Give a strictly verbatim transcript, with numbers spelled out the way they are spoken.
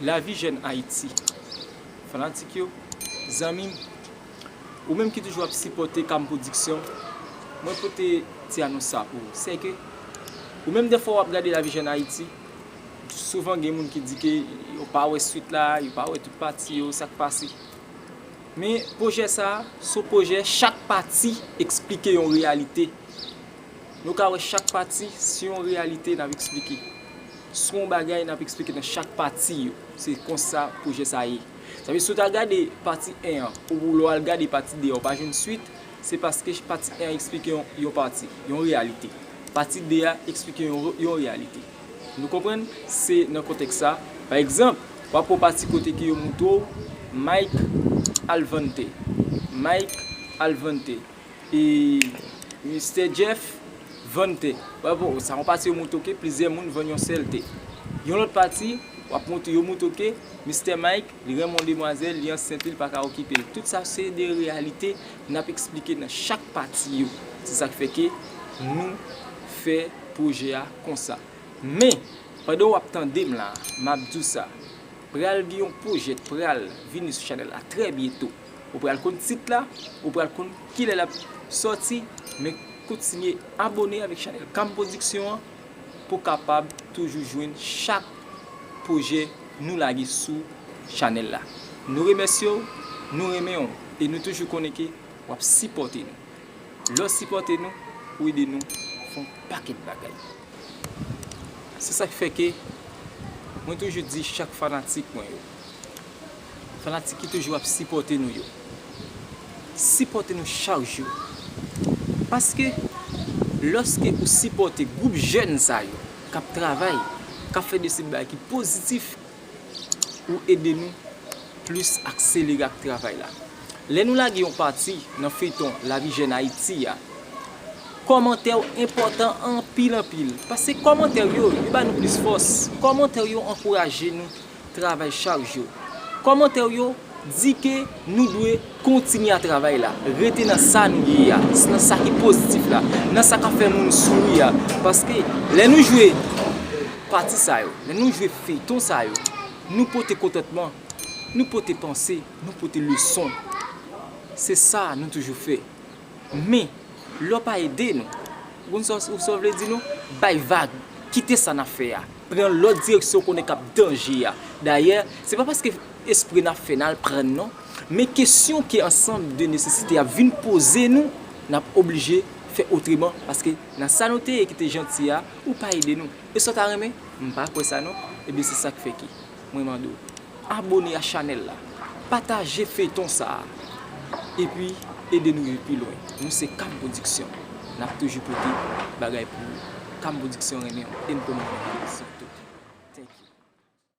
Lavi jèn Ayiti. Fanatik yo, zanmi m, ou menm ki toujou ap sipòte Kam Pwodiksyon, mwen pote ti anons sa pou ou. Sèke, ou menm dèfwa w ap gade Lavi jèn Ayiti, souvan gen moun ki di ke yo pa wè swit la, yo pa wè tout pati yo, sa k pase. Men pwojè sa a, se yon pwojè chak pati eksplike yon reyalite. Nou ka wè chak pati se yon reyalite n ap eksplike. Se yon bagay n ap eksplike nan chak pati yo. Se konsa pwojè sa ye. Sa vle di si w ta gade pati en an, ou lè w al gade pati de a, ou pa jwenn swit, se paske pati en an eksplike yon, yon pati, yon reyalite. Pati de a eksplike yon, yon reyalite. Nou konprann? Se nan kontèks sa. Pa egzanp, w ap pran pati kote ke yo montre w Mike al vann tè. Mike al vann tè. E Mistè Jeff vann tè. W ap pran, sa yon pati yo montre w ke plizyè moun vann yon sèl tè. Yon lòt pati, w ap montre, yo montre w ke Mistè Mike, li renmen yon demwazèl, li ansent li, li pa ka okipe l. Tout sa se de reyalite n ap eksplike nan chak pati yo. Se sa k fè ke nou fè pwojè a konsa. Men, pandan w ap tande m la, m ap di w sa, pral gen yon pwojè k pral vini sou chanèl la trè byento. Ou pral konn tit la, ou pral konn kilè l ap sòti, men kontinye abòne avèk chanèl Kam Pwodiksyon an pou w kapab toujou jwenn chak pwojè nou lage sou chanèl la. Nou remèsye w, nou renmen w, e nou toujou konnen ke w ap sipòte nou. Lè w sipòte nou, ou ede nou fè yon pakèt bagay. Se sa k fè ke mwen toujou di chak fanatik mwen yo, fanatik ki toujou ap sipòte nou yo, sipòte nou chak jou. Paske lòske ou sipòte gwoup jèn sa yo k ap travay, k ap fè de sèt bagay ki pozitif, ou ede nou plis akselere ak travay la. Lè nou lage yon pati nan feyton Lavi jèn Ayiti a, kòmantè yo enpòtan anpil, anpil. Paske kòmantè yo, yo ba nou plis fòs. Kòmantè yo ankouraje nou travay chak jou. Kòmantè yo di ke nou dwe kontinye a travay la, rete nan sa nou ye a, nan sa ki pozitif la, nan sa k ap fè moun souri a. Paske lè nou jwe pati sa yo, lè nou jwe feyton sa yo, nou pote kontantman, nou pote panse, nou pote leson. Se sa nou toujou fè. Men, lè w pa ede nou, ou konn sa, ou sa w vle di nou? Bay vag, kite sa n ap fè a, pran lòt direksyon w konnen k ap danje a. Dayè, se pa paske espre n ap fè n al pran non, men kesyon ke ansanm de nesesite ap vin poze nou, n ap oblije fè otreman, paske nan sa nou te ye ki te janti a, ou pa ede nou. E sa w ta renmen? M pa kwè sa non. Ebyen, se sa k fè ke mwen mande w abòne a chanèl la, pataje feyton sa a, epi ede nou rive pi lwen. Nou se Kam Pwodiksyon. N ap toujou pote bagay pou ou. Kam Pwodiksyon renmen w e n pwomòt Kam Pwodiksyon tou.